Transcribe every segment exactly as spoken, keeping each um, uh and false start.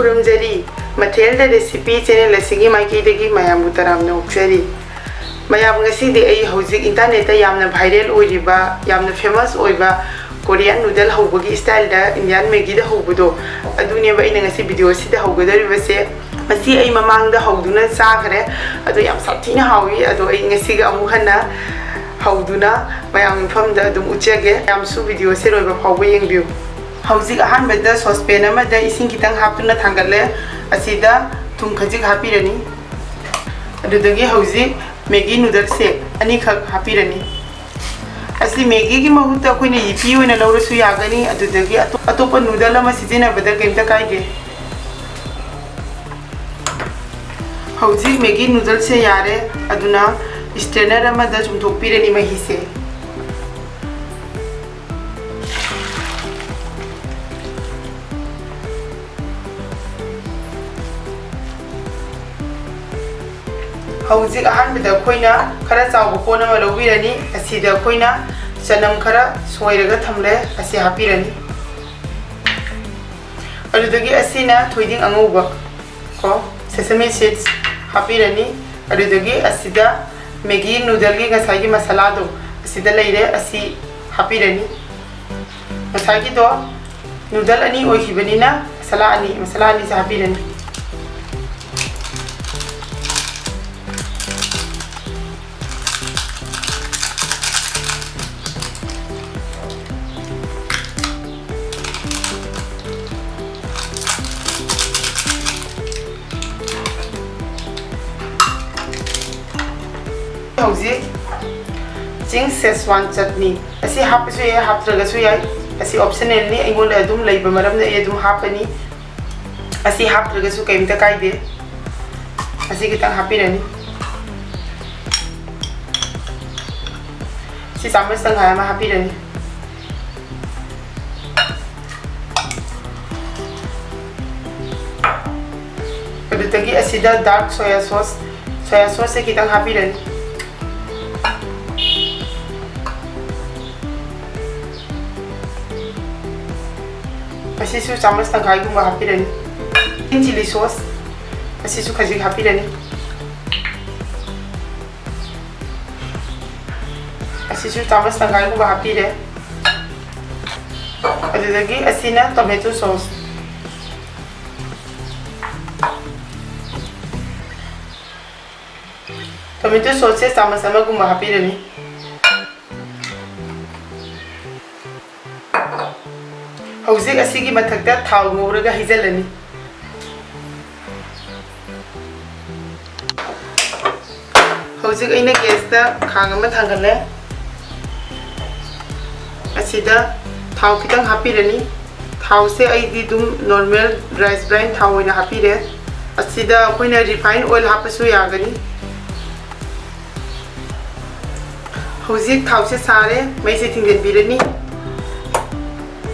ꯈꯨꯔꯨꯝꯖꯔꯤ꯫ ꯃꯊꯦꯜꯗ Recipe channel ꯑꯁꯤꯒꯤ ꯃꯥꯏꯀꯩꯗꯒꯤ ꯃꯌꯥꯝꯕꯨ ꯇꯔꯥꯝꯅ ꯑꯣꯛꯆꯔꯤ꯫ ꯃꯌꯥꯝ, ꯉꯁꯤꯗꯤ ꯑꯩ ꯍꯧꯖꯤꯛ internet ꯇ ꯌꯥꯝꯅ viral ꯑꯣꯏꯔꯤꯕ, ꯌꯥꯝꯅ famous ꯑꯣꯏꯕ Korean noodle ꯍꯧꯕꯒꯤ style ꯗ Indian Maggi ꯗ ꯍꯧꯕꯗꯣ, ꯑꯗꯨꯅꯦꯕ ꯑꯩꯅ ꯉꯁꯤ video ꯑꯁꯤꯗ ꯍꯧꯒꯗꯧꯔꯤꯕꯁꯦ꯫ ꯃꯁꯤ ꯑꯩ ꯃꯃꯥꯡꯗ ꯍꯧꯗꯨꯅ ꯆꯥꯈ꯭ꯔꯦ, ꯑꯗꯣ ꯌꯥꯝ ꯁꯥꯊꯤꯅ ꯍꯥꯎꯏ꯫ ꯑꯗꯣ ꯑꯩ ꯉꯁꯤꯒ ꯑꯃꯨꯛ ꯍꯟꯅ ꯍꯧꯗꯨꯅ ꯃꯌꯥꯝ ꯃꯐꯝꯗ ꯑꯗꯨꯝ ꯎꯠꯆꯒꯦ꯫ ꯃꯌꯥꯝꯁꯨ video ꯁꯦ ꯂꯣꯏꯕ ꯐꯥꯎꯕ ꯌꯦꯡꯕꯤꯌꯨ꯫ ꯍꯧꯖꯤꯛ ꯑꯍꯥꯟꯕꯗ saucepan ꯑꯃꯗ ꯏꯁꯤꯡ ꯈꯤꯇꯪ ꯍꯥꯞꯇꯨꯅ ꯊꯥꯡꯒꯠꯂꯦ꯫ ꯑꯁꯤꯗ ꯊꯨꯝ ꯈꯖꯤꯛ ꯍꯥꯞꯄꯤꯔꯅꯤ꯫ ꯑꯗꯨꯗꯒꯤ ꯍꯧꯖꯤꯛ Maggi noodle ꯁꯦ ꯑꯅꯤꯈꯛ ꯍꯥꯞꯄꯤꯔꯅꯤ꯫ ꯑꯁꯤ Maggi ꯒꯤ ꯃꯍꯨꯠꯇ ꯑꯩꯈꯣꯏꯅ ꯌꯤꯄꯤ ꯑꯣꯏꯅ ꯂꯧꯔꯁꯨ ꯌꯥꯒꯅꯤ, ꯑꯗꯨꯗꯒꯤ ꯑꯇꯣꯞ-, ꯑꯇꯣꯞꯄ noodle ꯑꯃ ꯁꯤꯖꯤꯟꯅꯕꯗ ꯀꯩꯝꯇ ꯀꯥꯏꯗꯦ꯫ ꯍꯧꯖꯤꯛ Maggi noodle ꯁꯦ ꯌꯥꯔꯦ, ꯑꯗꯨꯅ strainer ꯑꯃꯗ ꯆꯨꯝꯊꯣꯛꯄꯤꯔꯅꯤ ꯃꯍꯤꯁꯦ꯫ ꯍꯧꯖꯤꯛ ꯑꯍꯥꯟꯕꯗ ꯑꯩꯈꯣꯏꯅ ꯈꯔ ꯆꯥꯎꯕ ꯀꯣꯟ ꯑꯃ ꯂꯧꯕꯤꯔꯅꯤ꯫ ꯑꯁꯤꯗ ꯑꯩꯈꯣꯏꯅ ꯆꯅꯝ ꯈꯔ ꯁꯣꯏꯔꯒ ꯊꯝꯂꯦ, ꯑꯁꯤ ꯍꯥꯞꯄꯤꯔꯅꯤ꯫ ꯑꯗꯨꯗꯒꯤ ꯑꯁꯤꯅ ꯊꯣꯏꯗꯤꯡ ꯑꯉꯧꯕ ꯀꯣ, sesame seeds ꯍꯥꯞꯄꯤꯔꯅꯤ꯫ ꯑꯗꯨꯗꯒꯤ ꯑꯁꯤꯗ Maggi noodle ꯒꯤ ꯉꯁꯥꯏꯒꯤ ꯃꯁꯥꯂꯥꯗꯣ ꯑꯁꯤꯗ ꯂꯩꯔꯦ, ꯑꯁꯤ ꯍꯥꯞꯄꯤꯔꯅꯤ꯫ ꯉꯁꯥꯏꯒꯤꯗꯣ noodle ꯑꯅꯤ ꯑꯣꯏꯈꯤꯕꯅꯤꯅ ꯃꯁꯥꯂꯥ ꯑꯅꯤ, ꯃꯁꯥꯂꯥ ꯑꯅꯤꯁꯦ ꯍꯥꯞꯄꯤꯔꯅꯤ꯫ ꯍꯧꯖꯤꯛ Ching's Szechuan chutney ꯑꯁꯤ ꯍꯥꯞꯄꯁꯨ ꯌꯥꯏ, ꯍꯥꯞꯇ꯭ꯔꯒꯁꯨ ꯌꯥꯏ꯫ ꯑꯁꯤ optional ꯅꯤ, ꯑꯩꯉꯣꯟꯗ ꯑꯗꯨꯝ ꯂꯩꯕ ꯃꯔꯝꯅ ꯑꯩ ꯑꯗꯨꯝ ꯍꯥꯞꯄꯅꯤ꯫ ꯑꯁꯤ ꯍꯥꯞꯇ꯭ꯔꯒꯁꯨ ꯀꯩꯝꯇ ꯀꯥꯏꯗꯦ꯫ ꯑꯁꯤ ꯈꯤꯇꯪ ꯍꯥꯞꯄꯤꯔꯅꯤ꯫ ꯁꯤ ꯆꯥꯃꯁ ꯇꯪꯈꯥꯏ ꯑꯃ ꯍꯥꯞꯄꯤꯔꯅꯤ꯫ ꯑꯗꯨꯗꯒꯤ ꯑꯁꯤꯗ dark soya sauce, soya sauce ꯁꯦ ꯈꯤꯇꯪ ꯍꯥꯞꯄꯤꯔꯅꯤ꯫ ꯑꯁꯤꯁꯨ ꯆꯥꯃꯁ ꯇꯪꯈꯥꯏꯒꯨꯝꯕ ꯍꯥꯞꯄꯤꯔꯅꯤ꯫ Chili sauce ꯑꯁꯤꯁꯨ ꯈꯖꯤꯛ ꯍꯥꯞꯄꯤꯔꯅꯤ꯫ ꯑꯁꯤꯁꯨ ꯆꯥꯃꯁ ꯇꯪꯈꯥꯏꯒꯨꯝꯕ ꯍꯥꯞꯄꯤꯔꯦ꯫ ꯑꯗꯨꯗꯒꯤ ꯑꯁꯤꯅ tomato sauce꯫ Tomato sauce ꯁꯦ ꯆꯥꯃꯁ ꯑꯃꯒꯨꯝꯕ ꯍꯥꯞꯄꯤꯔꯅꯤ꯫ ꯍꯧꯖꯤꯛ ꯑꯁꯤꯒꯤ ꯃꯊꯛꯇ ꯊꯥꯎ ꯉꯧꯔꯒ ꯍꯩꯖꯤꯜꯂꯅꯤ꯫ ꯍꯧꯖꯤꯛ ꯑꯩꯅ gas ꯇ ꯈꯥꯡ ꯑꯃ ꯊꯥꯡꯒꯠꯂꯦ꯫ ꯑꯁꯤꯗ ꯊꯥꯎ ꯈꯤꯇꯪ ꯍꯥꯞꯄꯤꯔꯅꯤ꯫ ꯊꯥꯎꯁꯦ ꯑꯩꯗꯤ ꯑꯗꯨꯝ normal rice brine ꯊꯥꯎ ꯑꯣꯏꯅ ꯍꯥꯞꯄꯤꯔꯦ꯫ ꯑꯁꯤꯗ ꯑꯩꯈꯣꯏꯅ refine oil ꯍꯥꯞꯄꯁꯨ ꯌꯥꯒꯅꯤ꯫ ꯍꯧꯖꯤꯛ ꯊꯥꯎꯁꯦ ꯁꯥꯔꯦ, ꯃꯩꯁꯦ ꯊꯤꯡꯖꯤꯟꯕꯤꯔꯅꯤ꯫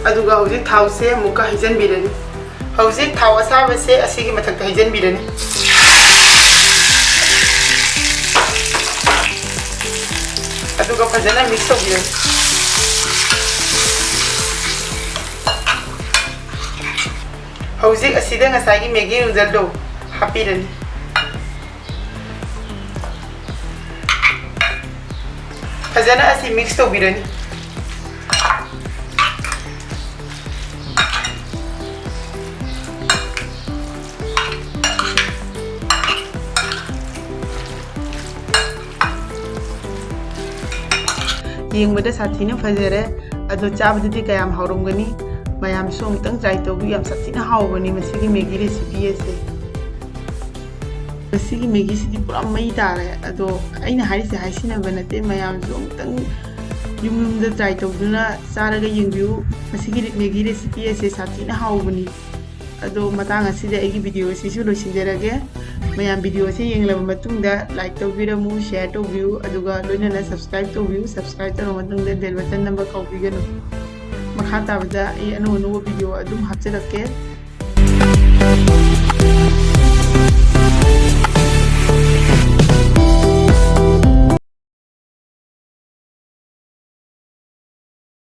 ꯑꯗꯨꯒ ꯍꯧꯖꯤꯛ ꯊꯥꯎꯁꯦ ꯑꯃꯨꯛꯀ ꯍꯩꯖꯤꯟꯕꯤꯔꯅꯤ꯫ ꯍꯧꯖꯤꯛ ꯊꯥꯎ ꯑꯁꯥꯕꯁꯦ ꯑꯁꯤꯒꯤ ꯃꯊꯛꯇ ꯍꯩꯖꯤꯟꯕꯤꯔꯅꯤ꯫ ꯑꯗꯨꯒ ꯐꯖꯅ mix ꯇꯧꯕꯤꯔꯅꯤ꯫ ꯍꯧꯖꯤꯛ ꯑꯁꯤꯗ ꯉꯁꯥꯏꯒꯤ Maggi noodle ꯗꯣ ꯍꯥꯞꯄꯤꯔꯅꯤ꯫ ꯐꯖꯅ ꯑꯁꯤ mix ꯇꯧꯕꯤꯔꯅꯤ꯫ ꯌꯦꯡꯕꯗ ꯁꯥꯊꯤꯅ ꯐꯖꯔꯦ, ꯑꯗꯣ ꯆꯥꯕꯗꯗꯤ ꯀꯌꯥꯝ ꯍꯥꯎꯔꯝꯒꯅꯤ? ꯃꯌꯥꯝꯁꯨ ꯑꯃꯨꯛꯇꯪ try ꯇꯧꯕꯤꯌꯨ, ꯌꯥꯝ ꯁꯥꯊꯤꯅ ꯍꯥꯎꯕꯅꯤ ꯃꯁꯤꯒꯤ Maggi recipe ꯑꯁꯦ꯫ ꯃꯁꯤꯒꯤ Maggi ꯁꯤꯗꯤ ꯄꯨꯔꯥ ꯃꯩ ꯇꯥꯔꯦ꯫ ꯑꯗꯣ ꯑꯩꯅ ꯍꯥꯏꯔꯤꯁꯦ ꯍꯥꯏꯁꯤꯟꯅꯕ ꯅꯠꯇꯦ, ꯃꯌꯥꯝꯁꯨ ꯑꯃꯨꯛꯇꯪ ꯌꯨꯝ ꯌꯨꯝꯗ try ꯇꯧꯗꯨꯅ ꯆꯥꯔꯒ ꯌꯦꯡꯕꯤꯌꯨ꯫ ꯃꯁꯤꯒꯤ Maggi recipe ꯑꯁꯦ ꯁꯥꯊꯤꯅ ꯍꯥꯎꯕꯅꯤ꯫ ꯑꯗꯣ ꯃꯇꯥꯡ ꯑꯁꯤꯗ ꯑꯩꯒꯤ video ꯑꯁꯤꯁꯨ ꯂꯣꯏꯁꯤꯟꯖꯔꯒꯦ꯫ ꯃꯌꯥꯝ video ꯑꯁꯤ ꯌꯦꯡꯂꯕ ꯃꯇꯨꯡꯗ like ꯇꯧꯕꯤꯔꯝꯃꯨ, share ꯇꯧꯕꯤꯌꯨ, ꯑꯗꯨꯒ ꯂꯣꯏꯅꯅ subscribe ꯇꯧꯕꯤꯌꯨ꯫ Subscribe ꯇꯧꯔꯕ ꯃꯇꯨꯡꯗ bell button ꯅꯝꯕ ꯀꯥꯎꯕꯤꯒꯅꯨ꯫ ꯃꯈꯥ ꯇꯥꯕꯗ ꯑꯩ ꯑꯅꯧ ꯑꯅꯧꯕ video ꯑꯗꯨꯝ ꯍꯥꯞꯆꯔꯛꯀꯦ꯫